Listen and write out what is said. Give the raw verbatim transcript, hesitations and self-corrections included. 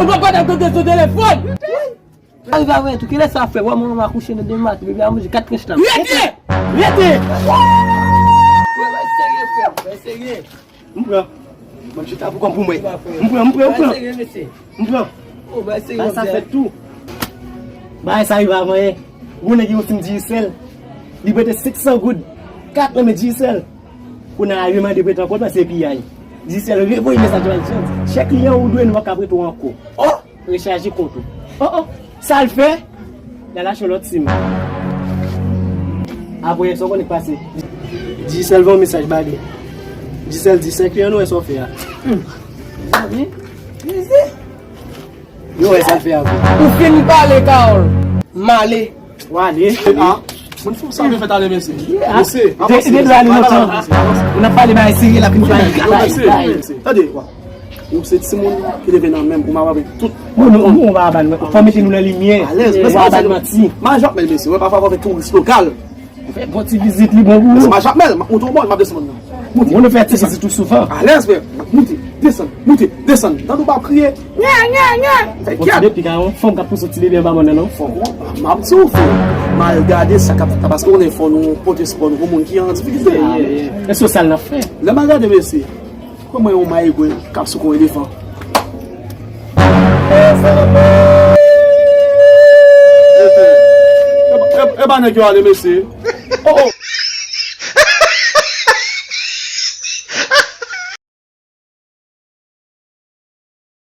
Ou pa konn ap tande sou telefòn. Arive avè tou, kilè sa fè? Wè, mwen, mwen akouche nan demen maten, bebe a manje kat tranch la. Rete! Rete! Frè, bay serye, frè, bay serye. M pran. Mwen chita pou kòm pou mwen. M pran, m pran, m pran. Bay serye, mesye. M pran. Oh, bay serye, bagay sa fèt tou. Bagay sa rive avan yè. Gwo nèg yo ti m Digicel. Li prete senk san goud. Kat nan men Digicel. Kounye a yo mande prete ankò, se piyay. Digicel revoye mesaj maldiksyon. Chè kliyan ou dwe, nou pa ka prete w ankò. Oh! Rechaje kont ou. Oh, oh, sa l fè? L al achte yon lòt sim. Apre sa, w konnen k pase. Digicel voye yon mesaj ba li. Digicel di, se kliyan nou wè sa w fè a. Mezanmi, mezanmi. Yo wè sa l fè a vre. Ou fin pale, Carole. M ale. W ale. Ah, moun fou sa vle fè talè, mesye. Mesye, de, de dwa li lontan. Nou ap pale bagay serye la, pou nou pale bagay. Tande, wa. Ou se timoun ki leve nan menm, ou map avèk tout. Bon, nou, nou, on va ban, fò mete nou nan limyè. Alèz, mesye, on va ban manti. Majò, men mesye, wè, pafwa w fè touris lokal. Fè bon ti vizit li bon pou ou. Mesye, majò, men, m ap montre w, bon, m ap desann nan. Monte. Moun nou fè ti vizit ou souvan. Alèz, frè. Monte, desann, monte, desann. Tande w pa ap kriye. Nya, nya, nya. Fè bon, ti kyat. Depi ka yon fanm k ap pouse ti bebe anba mòn nan, non? Fò, m ap di w, frè. M al gade sa k ap fèt la, paske w konnen fò nou pote sipò nou pou moun ki an difikilte. Èske w sa l n ap fè? Lè m al gade, mesye, kòman yon mayigwe k ap souke yon elefan? E, e, e ba nèg yo ale, mesye. Oh, oh.